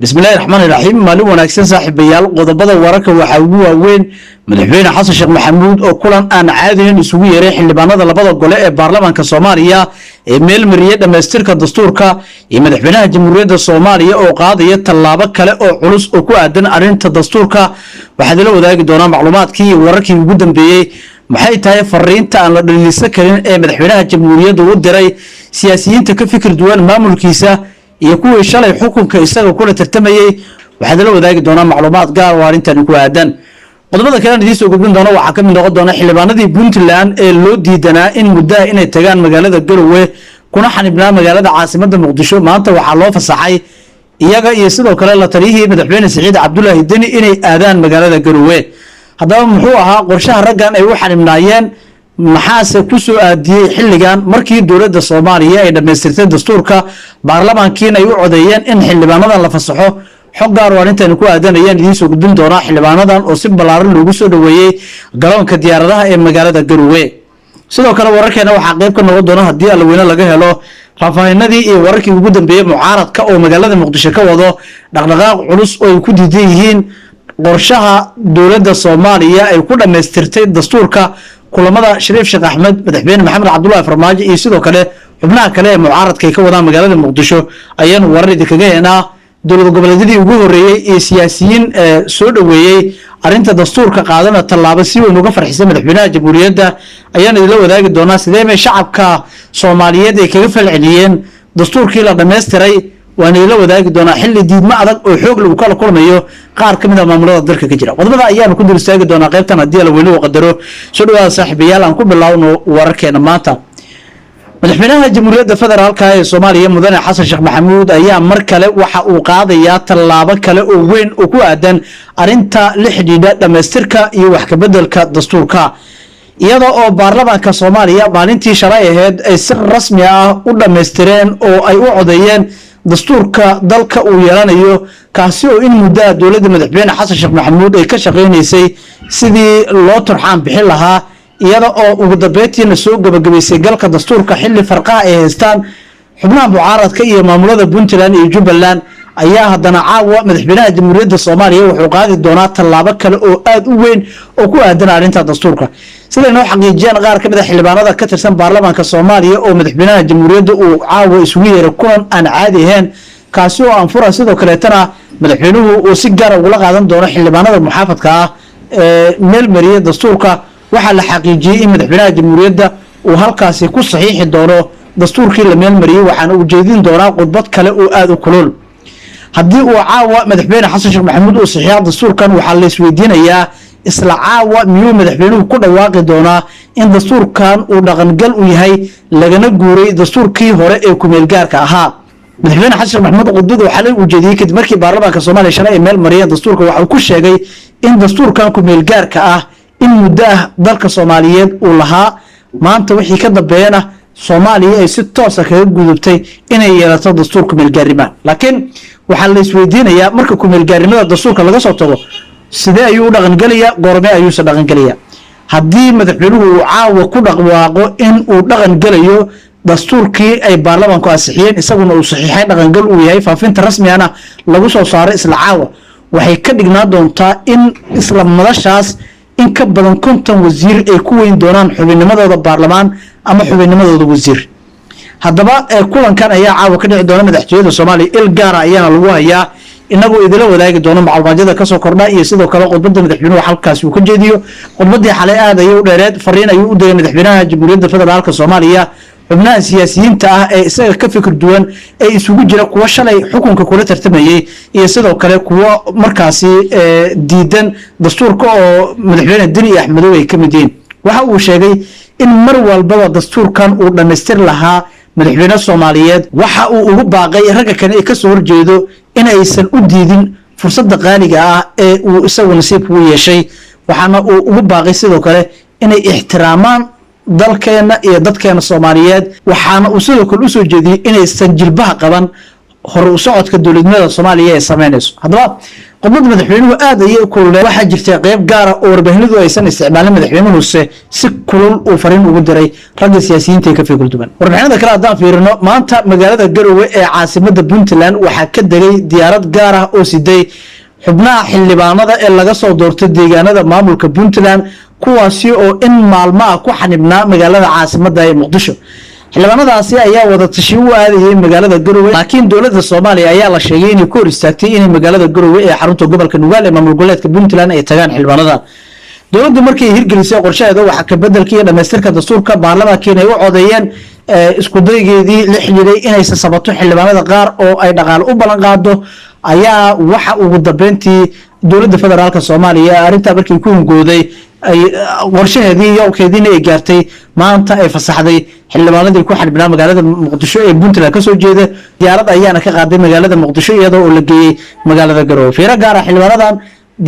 Bismillahi raxmaani raxiim. Maalin wanaagsan, saaxiibayaal. Qodobada wararka waxaa ugu waaweyn Madaxweyne Xasan Sheekh Maxamuud oo kulan aan caadihin isugu yeeray xildhibaanada labada gole ee baarlamaanka Soomaaliya ee meel mariyey dhammaystirka dastuurka, iyo madaxweynaha Jamhuuriyadda Soomaaliya oo qaadaya tallaabo kale oo culus oo ku aadan arrinta dastuurka. Waxaad ila wadaagi doonaa macluumaadkii iyo wararkii ugu dambeeyey. Maxay tahay fariinta aan la dhaliilsan karin ee madaxweynaha jamhuuriyadda u diray siyaasiyiinta ka fikir duwan maamulkiisa iyo kuwii shalay xukunka isaga kula tartamayey? Waxaad ila wadaagi doonaa macluumaad gaar oo arrintan ku aadan. Qodobada kalena idiin soo gudbin doona waxaa ka mid noqon doona xildhibaanadii Puntland ee loo diidanaa in muddaha inay tagaan magaalada Garowe, kuna xanibnaa magaalada caasimadda Muqdisho. Maanta waxaa loo fasaxay iyaga iyo sidoo kale la taliyihii madaxweyne Siciid Cabdulaahi Deni inay aadaan magaalada Garowe. Haddaba, muxuu ahaa qorshaha raggan ay u xanibnaayeen? Maxaase ku soo aadiyey xilligan, markii dowladda Soomaaliya ay dhammaystirtay dastuurka, baarlamaankiina ay u codeeyeen in xildhibaanadan la fasaxo? Xog gaar oo arrintan ku aadan ayaan idiin soo gudbin doonaa, xildhibaanadan oo si ballaaran loogu soo dhoweeyey garoonka diyaaradaha ee magaalada Garowe. Sidoo kale wararkeena waxaa qayb ka noqon doona, haddii Allaweyne laga helo, faahfaahinadii iyo wararkii ugu dambeeyey mucaaradka oo magaalada Muqdisho ka wado dhaqdhaqaaq culus oo ay ku diidan yihiin qorshaha dowladda Soomaaliya ay ku dhammaystirtay dastuurka. Kulamada Shariif Sheekh Axmed, Madaxweyne Maxamed Cabdulahi Farmaajo iyo sidoo kale xubnaha kale ee mucaaradka ay ka wadaan magaalada Muqdisho ayaanu warar idinkaga heenaa. Dowlad goboleedyadii ugu horreeyey iyo siyaasiyiin soo dhoweeyey arrinta dastuurka, qaadana tallaabo si weyn uga farxisay madaxweynaha jamhuuriyadda, ayaan idinla wadaagi doonaa. Sidee bay shacabka Soomaaliyeed ay kaga falceliyeen dastuurkii la dhammaystiray? Waan idinla wadaagi doonaa, xilli diidmo adag oo xoog lagu kala kulmayo qaar ka mid a maamulada dalka ka jira. Qodobada ayaanu ku dul istaagi doonaa qaybtan, haddii Alla weynuhu qadaro. Soo dhawaada, saaxiibayaal. Aan ku bilowno wararkeena maanta. Madaxweynaha Jamhuuriyadda Federaalka ee Soomaaliya, Mudane Xasan Sheekh Maxamuud, ayaa mar kale waxa uu qaadayaa tallaabo kale oo weyn oo ku aadan arrinta la xidhiidha dhammaystirka iyo wax kabeddelka dastuurka, iyada oo baarlamaanka Soomaaliya maalintii shalay ahayd ay si rasmi ah u dhammaystireen oo ay u codeeyeen dastuurka dalka uu yeelanayo, kaasi oo in muddo ah dowladda madaxweyne Xasan Sheekh Maxamuud ay ka shaqaynaysay sidii loo turxaan bixin lahaa, iyada oo ugu dambeyntiina soo gabagabaysay galka dastuurka xilli farqaha ay haystaan xubnaha mucaaradka iyo maamulada Puntland iyo Jubbaland. Ayaa haddana caawa madaxweynaha Jamhuuriyadda Soomaaliya wuxuu qaadi doonaa tallaabo kale oo aada u weyn oo ku aadan arrinta dastuurka. Siday noo xaqiijiyeen qaar ka mid a xildhibaanada ka tirsan baarlamaanka Soomaaliya oo madaxweynaha jamhuuriyadda uu caawa isugu yeeray kulan aan caadi ahayn, kaasi oo anfura, sidoo kaleetana madaxweynuhu uu si gaara ugula qaadan doono xildhibaanada muxaafadka ah ee meel mariyay dastuurka, waxaa la xaqiijiyey in madaxweynaha jamhuuriyadda uu halkaasi ku saxiixi doono dastuurkii la meelmariyey, waxaana uu jeedin doonaa khudbad kale oo aada u kulul. Haddii uu caawa madaxweyne Xasan Sheekh Maxamuud uu saxiixa dastuurkan, waxaa la isweydiinayaa: isla caawa miyuu madaxweynuhu ku dhawaaqi doonaa in dastuurkan uu dhaqangal u yahay, lagana guuray dastuurkii hore ee kumeelgaarka ahaa? Madaxweyne Xasan Sheekh Maxamuud khudbadu xalay uu jeediyey kadib markii baarlamaanka Soomaaliya shalay ay meel mariyeen dastuurka, waxa uu ku sheegay in dastuurkan kumeelgaarka ah in muddo ah dalka Soomaaliyeed uu lahaa, maanta wixii ka dambeeyana Soomaaliya ay si toosa kaga gudubtay inay yeelato dastuur kumeelgaarnima. Laakiin waxaa la isweydiinayaa, marka kumeelgaarnimada dastuurka laga soo tago, sidee ayuu u dhaqangelayaa? Goormee ayuuse dhaqangelayaa? Haddii madaxweynuhu uu caawa ku dhaqwaaqo in uu dhaqan gelayo dastuurkii ay baarlamaanku ansixiyeen, isaguna uu saxiixay, dhaqangal uu yahay, faafinta rasmigana lagu soo saaray isla caawa, waxay ka dhignaa doontaa in isla madashaas in ka badan 50 wasiir ay ku weyn doonaan xubinnimadooda baarlamaan ama xubinnimadooda wasiir. Haddaba, kulankan ayaa caawa ka dhici doona madaxtooyada Soomaaliya. Il gaara ayaana lagu hayaa, inagoo idila wadaagi doono macluumaadyada kasoo kordha iyo sidoo kale khudbadda madaxweynuhu halkaasi uu ka jeediyo. Khudbaddii xalay aad ayay u dheereed. Fariin ayuu u diray madaxweynaha Jamhuuriyadda Federaalka Soomaaliya xubnaha siyaasiyiinta ah ee isaga ka fikir duwan, ee isugu jira kuwo shalay xukunka kula tartamayey iyo sidoo kale kuwo markaasi diidan dastuurka, oo madaxweyne Deni iyo Axmedow ay ka mid yihiin. Waxa uu sheegay in mar walbaba dastuurkan uu dhammaystir lahaa madaxweyne Soomaaliyeed. Waxa uu ugu baaqay ragga kale ee kasoo horjeedo inaysan u diidin fursadda qaaliga ah ee uu isagu nasiibka u yeeshay, waxaana uu ugu baaqay sidoo kale inay ixtiraamaan dalkeena iyo dadkeena Soomaaliyeed. Waxaana uu sidoo kale usoo jeediyey inaysan jilbaha qaban hore u socodka dowladnimada Soomaaliya ee sameynayso. Haddaba, Khudbadda madaxweynuhu aad ayay u kululeen. Waxaa jirtay qeyb gaara oo warbaahinadu aysan isticmaalin, madaxweynuhuse si kulul uu fariin ugu diray ragga siyaasiyiinta ee ka fikir duwan. Warbixinada kale haddaan fiirino, maanta magaalada Garowe ee caasimada Puntland waxaa ka degay diyaarad gaar ah oo siday xubnaha xildhibaanada ee laga soo doortay deegaanada maamulka Puntland, kuwaasi oo in maalmo ah ku xanibnaa magaalada caasimada ee Muqdisho. Xildhibaanadaasi ayaa wada tashi u aadayay magaalada Garowe, laakiin dowladda Soomaaliya ayaa la sheegay inay ku hor istaagtay inay magaalada Garowe ee xarunta gobolka Nugaal ee maamul goboleedka Puntland ay tagaan xildhibaanada. Dowladdu markay hirgelisay qorshaheeda waxa ka bedelka iyo dhamaystirka dastuurka, baarlamaankiina ay u codeeyeen isku daygeedii la xidhiiday inaysan sabato xildhibaanada qaar oo ay dhaqaale u ballan qaado, ayaa waxa ugu dambeyntii dowladda federaalka Soomaaliya arrintaa markii ku hungooday ay qorshaheedii yoolkeediina ay gaartay, maanta ay fasaxday xildhibaanadii ku xadhibnaa magaalada Muqdisho ee Puntland kasoo jeeda. Diyaarad ayaana ka qaaday magaalada Muqdisho iyadoo oo la geeyey magaalada Garowe. Fiiro gaara, xildhibaanadan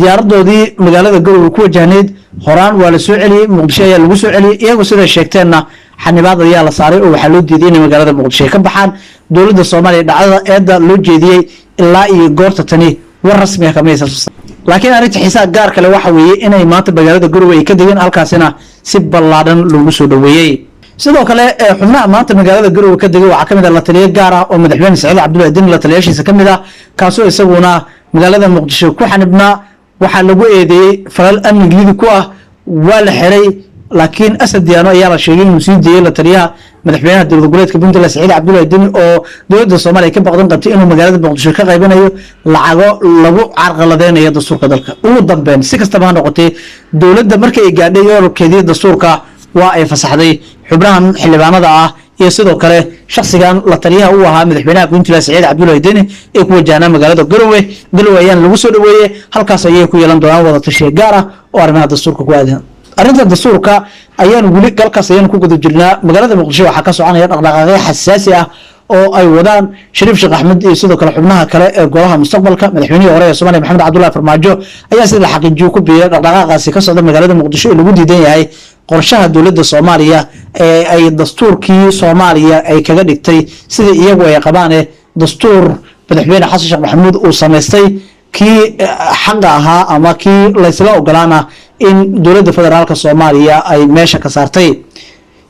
diyaaradoodii magaalada Garowe ku wajahneyd horaan waa la soo celiyey, Muqdisho ayaa lagu soo celiyey. Iyagu siday sheegteenna xanibaad ayaa la saaray oo waxaa loo diiday inay magaalada Muqdisho ay ka baxaan. Dowladda Soomaaliya dhacdada eedda loo jeediyey ilaa iyo goorta tani war rasmi ah kama aysan soo, laakiin arrinta xiisaha gaar kale waxa weeye inay maanta magaalada Garowe ay ka degeen, halkaasina si ballaadhan loogu soo dhoweeyey. Sidoo kale xubnaha maanta magaalada Garowe ka degay waxaa ka mid ah la taliyo gaar ah oo madaxweyne Saciid Cabdullahi Deni la taliyaashiisa ka mid ah, kaasoo isaguna magaalada Muqdisho ku xanibnaa. Waxaa lagu eedeeyey falal amnigeedi ku ah, waa la xiray, laakiin Asad Diyaano ayaa la sheegay inuu sii deeyey la taliyaha madaxweynaha dowlad goboleedka Puntland Saciid Cabdullahi Deni, oo dowladda Soomaaliya ka baqdan qabtay inuu magaalada Muqdisho ka qaybinayo lacago lagu carqaladeynayo dastuurka dalka. Ugu dambeyn, si kastaba ha noqotee, dowladda markii ay gaadhay yoolkeedii dastuurka waa ay fasaxday xubnahan xildhibaanada ah iyo sidoo kale shaksigan la taliyaha u ahaa madaxweynaha Puntland Saciid Cabdullahi Deni ee ku wajahnaa magaalada Garowe. Garowe ayaana lagu soo dhoweeyey, halkaas ayay ku yeelan doonaan wada tashiye gaar ah oo arrimaha dastuurka ku aadan. Arrinta dastuurka ayaanu weli galkaas ayaanu ku guda jirnaa. Magaalada Muqdisho waxaa ka soconaya dhaqdhaqaaqyo xasaasi ah oo ay wadaan Shariif Sheekh Axmed iyo sidoo kale xubnaha kale ee golaha mustaqbalka. Madaxweynihii hore ee Soomaaliya Maxamed Cabdullahi Farmaajo ayaa sida la xaqiijiyo ku biiray dhaqdhaqaaqaasi ka socda magaalada Muqdisho ee lagu diidan yahay qorshaha dowladda Soomaaliya ee ay dastuurkii Soomaaliya ay kaga dhigtay sidii iyagu ay qabaane dastuur madaxweyne Xasan Sheekh Maxamuud uu samaystay, kii xaqa ahaa ama kii laysla ogolaana in dowladda federaalka Soomaaliya ay meesha ka saartay,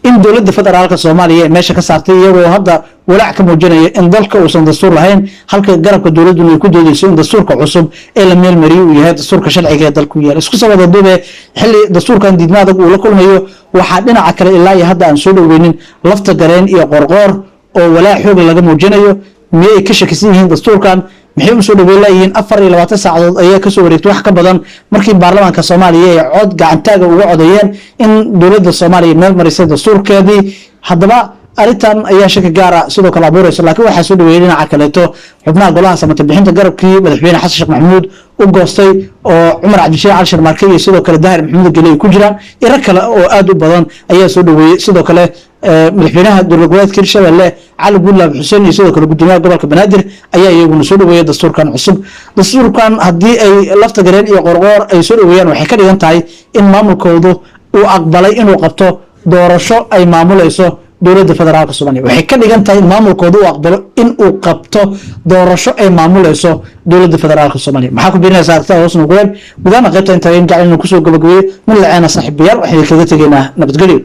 in dowladda federaalka Soomaaliya ay meesha ka saartay, iyagoo hadda walaac ka muujinaya in dalka uusan dastuur lahayn, halka garabka dowladduna ay ku doodeyso in dastuurka cusub ee la meelmariyey uu yahay dastuurka sharciga ee dalku yaala. Isku soo wada duube, xilli dastuurkan diidma adag uu la kulmayo, waxaa dhinaca kale ilaa iyo hadda aan soo dhoweynin Lafta Gareen iyo Qorqoor oo walaac xoog laga muujinayo. Miyay ka shakisan yihiin dastuurkan? Maxay usoo dhaweyn layihiin? 24 saacadood ayaa kasoo wareegtay wax ka badan markii baarlamaanka Soomaaliya ay cod gacantaaga uga codeeyeen in dowladda Soomaaliya meel marisay dastuurkeedii. Haddaba arrintan ayaa shaki gaara sidoo kale abuureysa, laakiin waxaa soo dhaweeyey dhinaca kaleeto xubnaha golaha samata bixinta, garabkii madaxweyne Xasan Sheekh Maxamuud u goostay oo Cumar Cabdisheekh Cali Sharmaarke iyo sidoo kale Daahir Maxamuud Gele ay ku jiraan iyo rag kale oo aad u badan ayaa soo dhaweeyey. Sidoo kale madaxweynaha dowlad goboleedka Hirshabelle Cali Guudlaab Xuseen iyo sidoo kale gudoomiyaha gobolka Banaadir ayaa iyaguna soo dhaweeyay dastuurkan cusub. Dastuurkan haddii ay Lafta Gareen iyo Qorqoor ay soo dhaweeyaan, waxay ka dhigan tahay in maamulkoodu uu aqbalay inuu qabto doorasho ay maamulayso dowladda federaalka Soomaaliya. Waxay ka dhigan tahay in maamulkooda uu aqbalo in uu qabto doorasho ay maamulayso dowladda federaalka Soomaaliya. Maxaa ku biirinaysa aragtida? Hoos nugu reeb. Gudaana qaybta inta jecel inuu kusoo gabagabeeyo min laceena. Saaxiibayaal, waxaynu kaga tegaynaa nabadgelyo.